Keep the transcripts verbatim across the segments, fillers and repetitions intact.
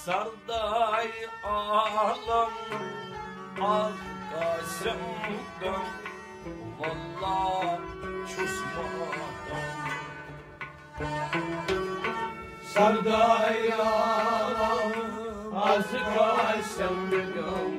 سردار عالم از قاسم گم، واللہ چھُس ماتم۔ سردار عالم از قاسم گم،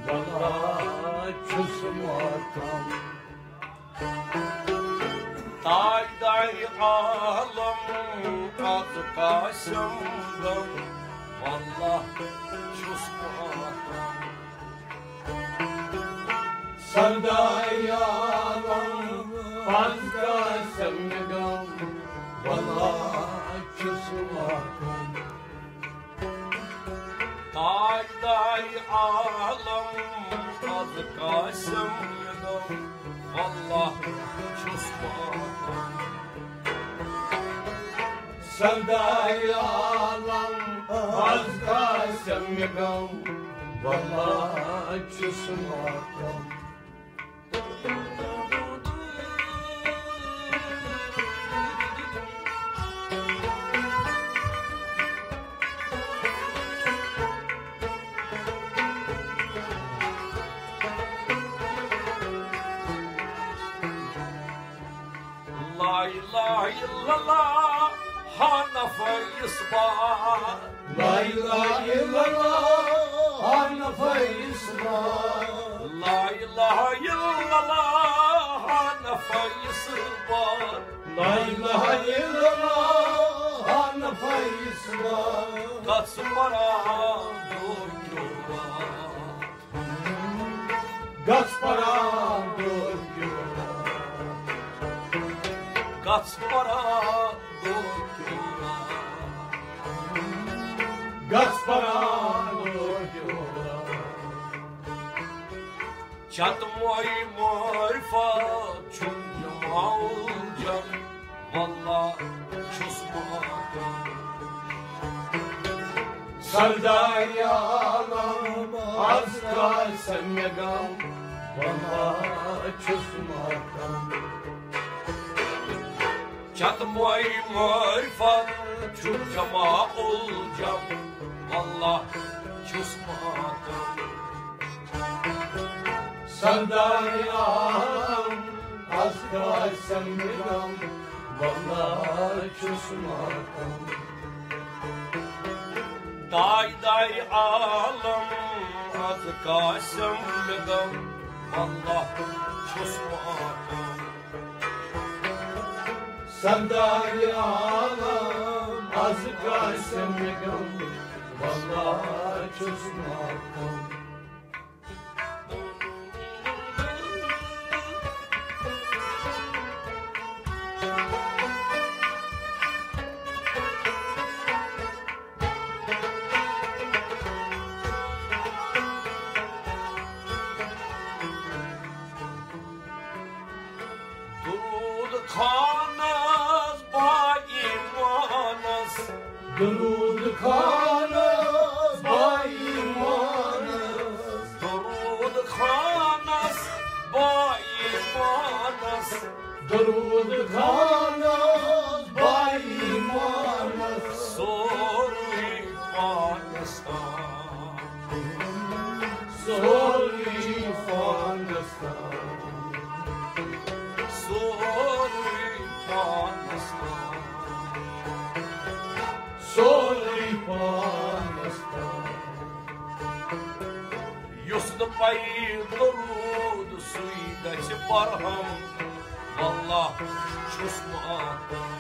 واللہ چھُس ماتم۔ تاجدار عالم از قاسم گم، واللہ چھُس ماتم۔ سردار عالم از قاسم گم، واللہ چھُس ماتم۔ تاجدار عالم از قاسم گم، واللہ چھُس ماتم۔ سردار عالم از قاسم گم، واللہ چھُس ماتم۔ لا الہ الا اللہ، ہا نفع اثبات۔ لا الہ الا اللہ، ہا نفع اثبات۔ لا الہ الا اللہ، ہا نفع اثبات۔ لا الہ الا اللہ، ہا نفع اثبات۔ کتھ پرا دو کیوں گژھ پران دور کیوٗرا۔ گژھ پران دور کیوٗرا۔ گژھ پران دور کیوٗرا۔ چتموے معرفت چھُم جماعت جم۔ واللہ چھُس ماتم۔ سردار عالم از قاسم گم، واللہ چھُس ماتم۔ چتموے معرفت چھُم جماع الجم، واللہ چھُس ماتم۔ سردار عالم از قاسم گم، واللہ چھُس ماتم۔ تاجدار عالم از قاسم گم، واللہ چھُس ماتم۔ سردار عالم از قاسم گم، واللہ چھُس ماتم۔ درود خانس با ایمانس۔ درود خانس با ایمانس۔ درود خانس با ایمانس۔ درود خانس با ایمانس۔ سورُے پانس تام۔ سورُے پانس تام۔ سورُے پانس تام۔ سورُے پانس تام۔ یُس نہٕ پَیہِ درود سُے گژھِ برہم، واللہ چھُس ماتم۔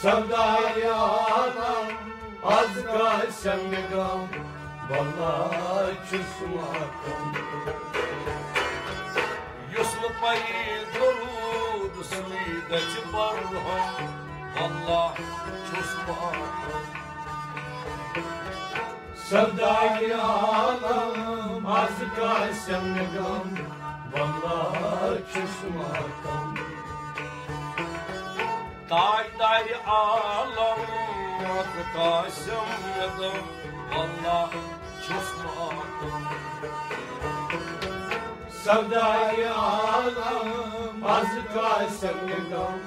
سردار عالم از قاسم گم، واللہ چھُس ماتم۔ یُس نہٕ پَیہِ درود سُے گژھِ برہم، واللہ چھُس ماتم۔ سردار عالم از قاسم گم، واللہ چھُس ماتم۔ تاجدار عالم از قاسم گم، واللہ چھُس ماتم۔ سردار عالم از قاسم گم،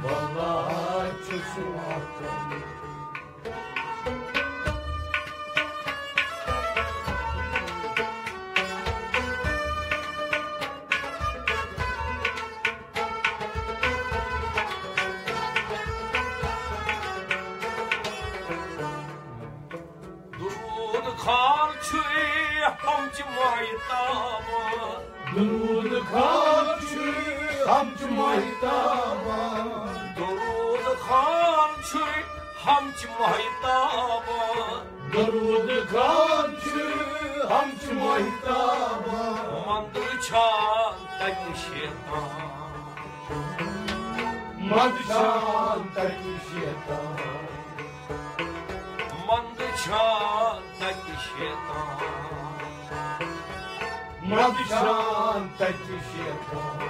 واللہ چھُس ماتم۔ چھُے ہمچہِ ماہتابہ۔ درود خان چھُے ہمچہِ ماہتابہ۔ درود خان چھُے ہمچہِ ماہتابہ۔ درود خان چھُے ہمچہِ ماہتابہ۔ منٛدٕ وٕچھان تتہِ شیطان۔ منٛدٕ وٕچھان تتہِ شیطان۔ منٛدٕ چھان تتہِ شیطان۔ منٛدٕ چھان تتہِ شیطان۔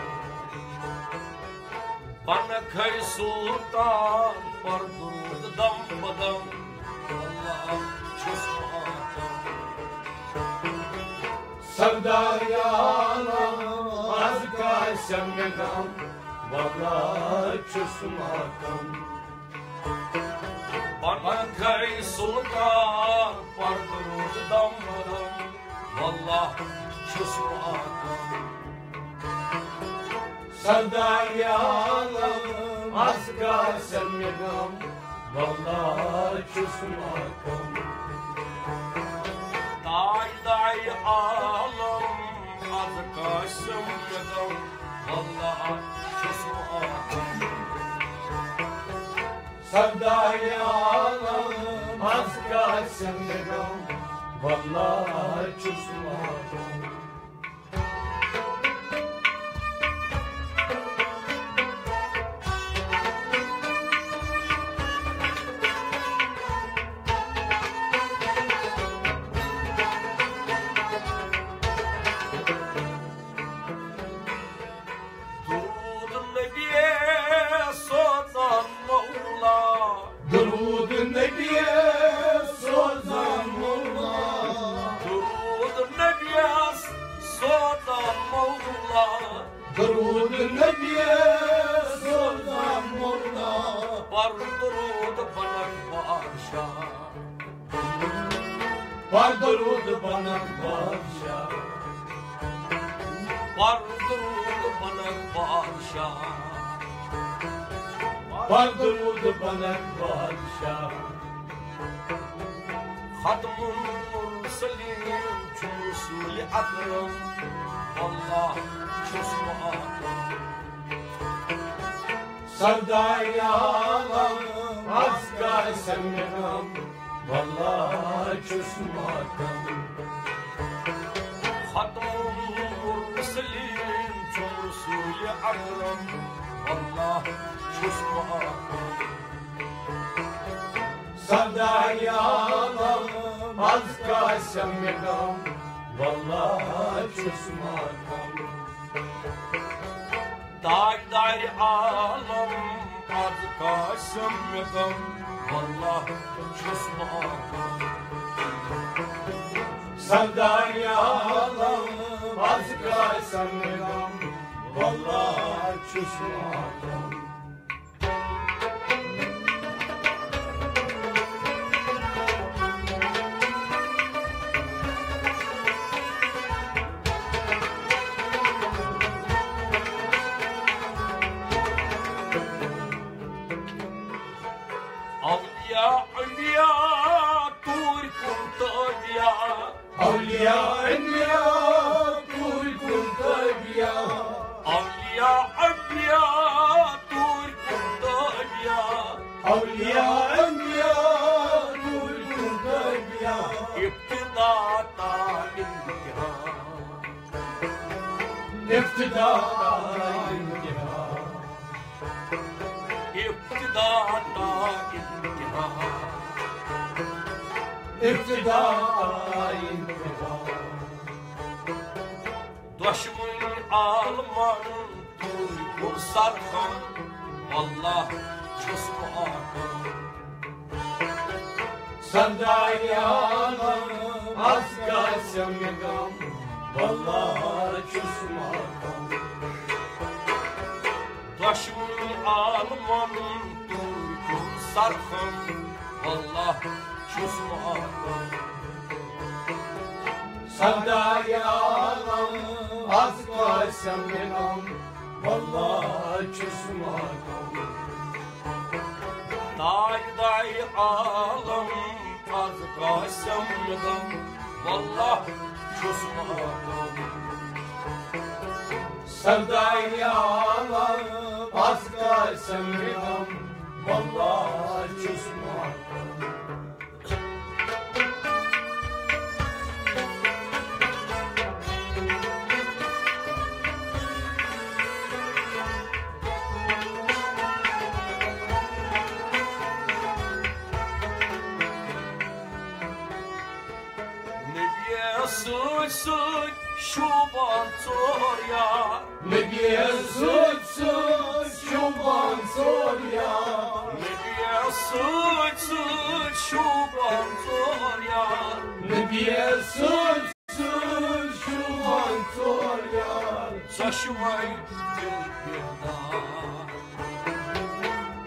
بنکھے سلطان پر درود دم بدم۔ اللہ چھُس ماتم۔ سردار عالم از قاسم مےٚ غم۔ واللہ چھُس ماتم۔ بنکھے سلطان پر درود دم بدم۔ واللہ چھُس ماتم۔ سردار عالم از قاسم مےٚ غم۔ واللہ چھُس ماتم۔ تاجدار عالم از قاسم مےٚ غم۔ واللہ چھُس ماتم۔ سردار عالم از قاسم مےٚ غم۔ واللہ چھُس ماتم۔ درود نبی سوزان مولا۔ درود نبی سوزان مولا۔ درود نبی سوزان مولا۔ درود نبی سوزان مولا۔ پر درود بنک بادشاہ۔ پر درود بنک بادشاہ۔ پر درود بنک بادشاہ۔ پر درود بنک بادشاہ۔ ختم المرسلین چھُ رسول اکرم۔ واللہ چھُس ماتم۔ سردار عالم از قاسم مےٚ غم۔ واللہ چھُس ماتم۔ ختم المرسلین چھُ رسول اکرم۔ واللہ چھُس ماتم۔ سردار عالم از قاسم مےٚ غم۔ واللہ چھُس ماتم۔ تاجدار عالم از قاسم مےٚ غم۔ واللہ چھُس ماتم۔ سردار عالم از قاسم مےٚ غم۔ واللہ چھُس ماتم۔ اولیاء انبیاء توٗرۍ کُن تٲبیا۔ اولیاء انبیاء توٗرۍ کُن تٲبیا۔ اولیاء انبیاء توٗرۍ کُن تٲبیا۔ اولیاء انبیاء توٗرۍ کُن تٲبیا۔ ابتدا تا انتہا۔ ابتدا تا انتہا۔ ابتدا تا انتہا۔ ابتدا تا انتہا۔ دۄشوٕنۍ عالمن توٗرۍ کوٚر سرخم، واللہ چھُس ماتم۔ سردار عالم از قاسم مےٚ غم، واللہ چھُس ماتم۔ دۄشوٕنۍ عالمن توٗرۍ کوٚر سرخم، واللہ چھُس ماتم۔ سردار عالم از قاسم مےٚ غم، واللہ چھُس ماتم۔ تاجدار عالم از قاسم مےٚ غم، واللہ چھُس محکم۔ سردار عالم از قاسم غم، واللہ چھُس محکم۔ نبی سۭتۍ سۭتۍ شوٗبان ژور یار۔ نبی سۭتۍ سۭتۍ شوٗبان ژور یار۔ نبی سۭتۍ سۭتۍ شوٗبان ژور یار۔ نبی سۭتۍ سۭتۍ شوٗبان ژور یار۔ ژۄشوَے دِل بیدار۔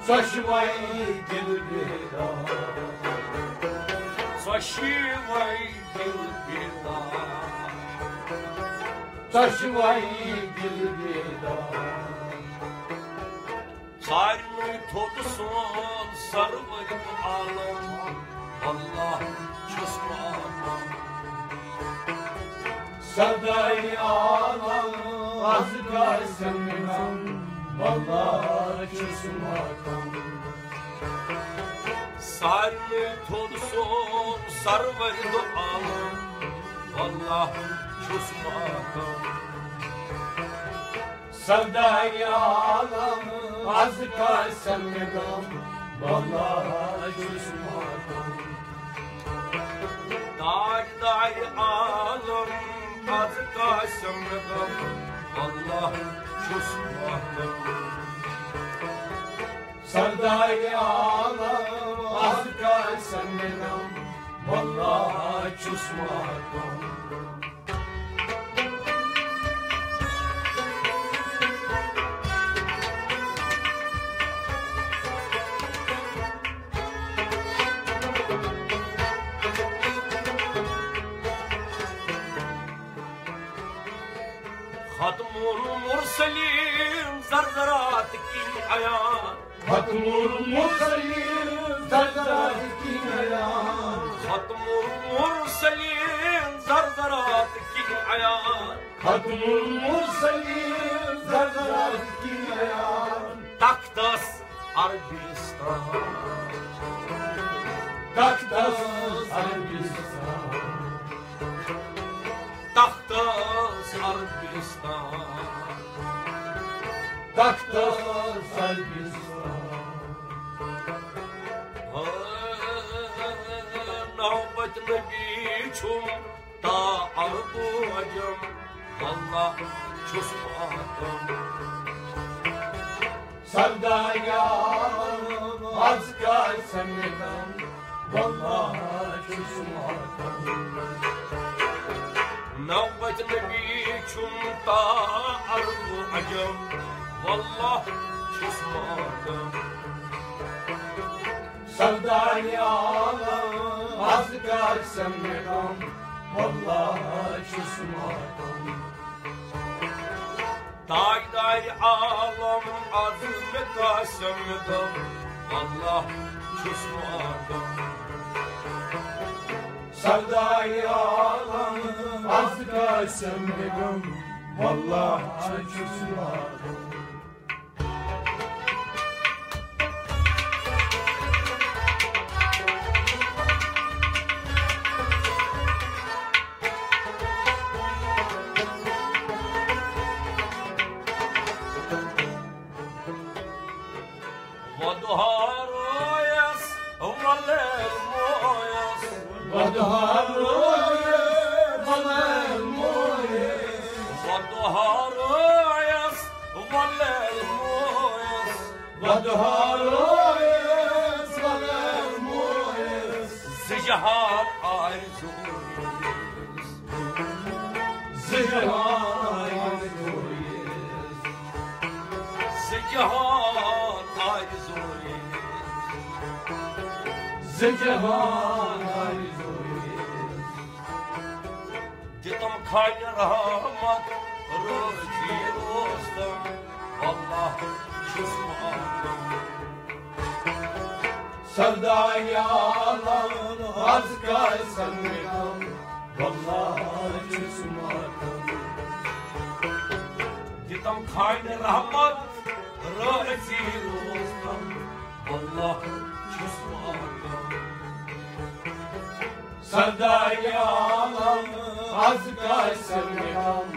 ژۄشوَے دِل بیدار۔ ژۄشوَے دِل بیدار۔ ژۄشوَے دِل بیدار۔ سارنٕے تھوٚد سون سرور عالم، واللہ چھُس محکم۔ سردار عالم از قاسم غم، واللہ چھُس محکم۔ سارنٕے تھوٚد سون سرور دو عالم، واللہ چھُس محکم۔ سردار عالم از قاسم غم، واللہ چھُس محکم۔ تاجدار عالم از قاسم غم، واللہ چھُس محکم۔ سردار عالم از قاسم غم، واللہ چھُس محکم۔ ختم المرسلین زرزرات کِنۍ عیان۔ ختم المرسلین زرزرات کِنۍ عیان۔ ختم المرسلین زرزرات کِنۍ عیان۔ ختم المرسلین زرزرات کِنۍ عیان۔ تختس عربستان۔ تختس عربستان۔ تختس عربستان۔ تختس عربستان۔ نوبت نبی چھُم تا عرب و عجم، واللہ چھُس ماتم۔ سردار عالم از قاسم غم، واللہ چھُس ماتم۔ نوبت نبی چھُم تا عرب و عجم، واللہ چھُس ماتم۔ سردار عالم از قاسم غم، واللہ چھُس ماتم۔ تاجدار عالم از مےٚ قاسم غم، واللہ چھُس ماتم۔ سردار عالم از قاسم غم، واللہ چھُس ماتم۔ وضحیٰ رٲیَس ولیل مویَس۔ وضحیٰ رٲیَس ولیل مویَس۔ وضحیٰ رٲیَس ولیل مویَس۔ وضحیٰ رٲیَس ولیل مویَس۔ زٕ جہان آرزوٗ۔ زٕ جہان آرزوٗ۔ زٕ جہان آرزوٗ۔ زٕ جہان آرزوٗ۔ دِتم خانہِ رحمت رٲضی روزتم، واللہ چھُس ماتم۔ سردار عالم از قاسم غم، واللہ چھُس ماتم۔ دِتم خانہِ رحمت رٲضی روزتم۔ واللہ چھُس ماتم۔ سردار عالم از قاسم غم۔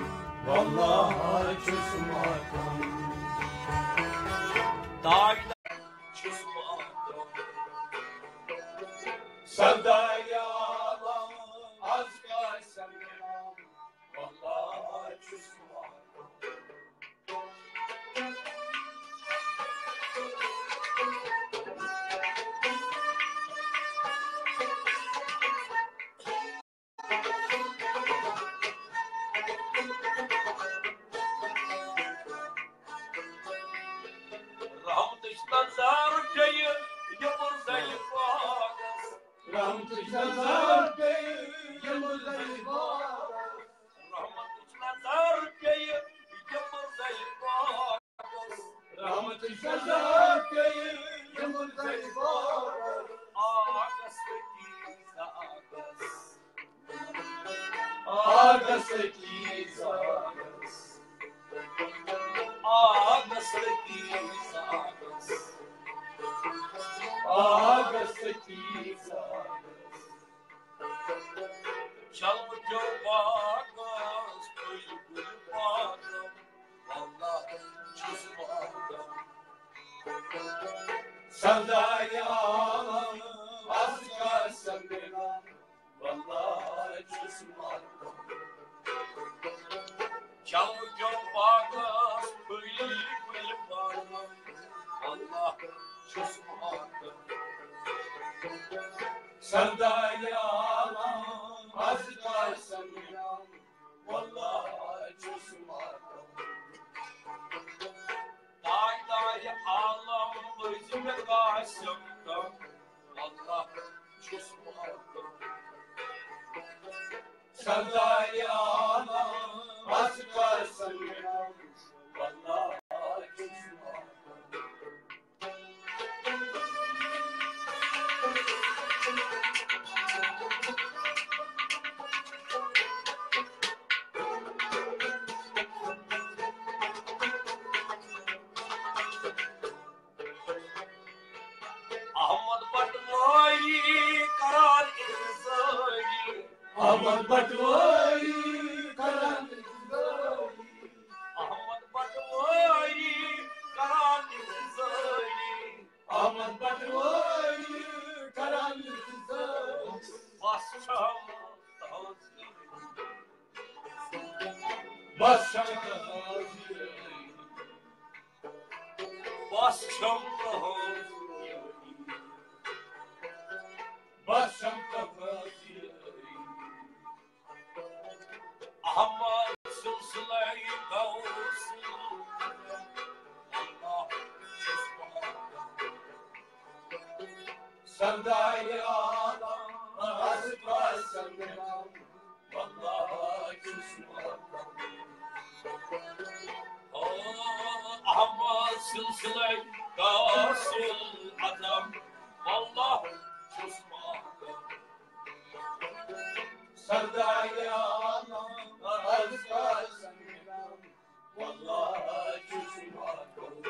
واللہ چھُس ماتم۔ تاج چھُس ماتم۔ سردار عالم از قاسم غم۔ واللہ چھُس ماتم۔ رحمتٕچ نظر پیٚیہِ یِمن زَنہِ باغس۔ رحمتٕچ نظر پیٚیہِ یِمن زَنہِ باغس۔ رحمتٕچ نظر پیٚیہِ یِمن زَنہِ باغس۔ رحمتٕچ نظر پیٚیہِ یِمن زَنہِ باغس۔ آگس تہٕ تیٖژ آگس۔ آگس تہٕ تیٖژ آگس۔ آگس تہٕ تیٖژ آگس۔ آگس تہٕ تیٖژ آگس۔ چلو جو باغس، کُلۍ کُلۍ باغم، واللہ چھُس ماتم۔ سردار عالم از قاسم غم۔ واللہ چھُس ماتم۔ چلو جو باغس، کُلۍ کُلۍ باغم۔ واللہ چھُس ماتم۔ سردار عالم از قاسم غم۔ واللہ چھُس ماتم۔ تاجدار عالم، لٔج مےٚ قاسم غم۔ واللہ چھُس ماتم۔ سردار عالم از قاسم غم۔ واللہ چھُس ماتم۔ احمد بٹواری کران انتظاری۔ احمد بٹواری کران انتظاری۔ احمد بٹواری کران انتظاری۔ احمد بٹواری کران انتظاری۔ بس چھم تہنٛز۔ بس چھم تہنٛز۔ بس چھم تہنٛز۔ بس چھم تہنٛز۔ احمد سلسلہ غوث اعظم۔ سردار عالم از قاسم غم۔ واللہ چھُس ماتم۔ احمد سلسلہ غوث اعظم۔ واللہ چھُس ماتم۔ سردار عالم از قاسم غم۔ واللہ چھُس ماتم۔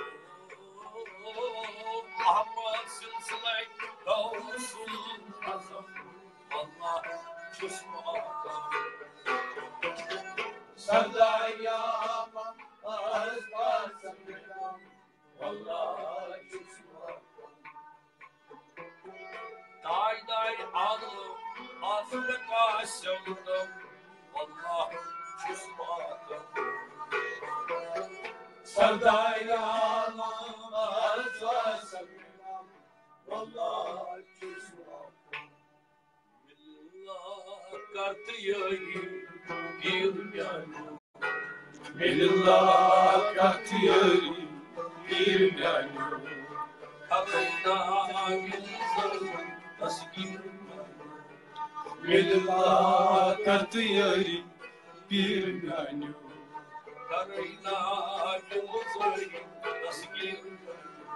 احمد سلسلہ غوث اعظم۔ واللہ چھُس ماتم۔ سردار عالم از قاسم غم۔ واللہ چھُس ماتم۔ تاجدار عالم از قاسم غم۔ واللہ چھُس ماتم۔ سردار عالم از قاسم غم۔ واللہ چھُس ماتم۔ مِللا کر تیٲری پیٖر میٛانیو۔ مِللا کر تیٲری پیٖر میٛانیو۔ کَرٕے نا یِم زٲری دستگیٖر میٛانیو۔ مِللا کر تیٲری پیٖر میٛانیو۔ کَرٕے نا یِم زٲری دستگیٖر میٛانیو۔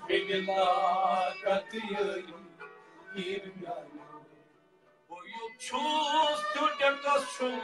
مِللا کر تیٲری پیٖر میٛانیو۔ بہٕ یُتھ چھُس تیُتھ ڈٮ۪کس چھُم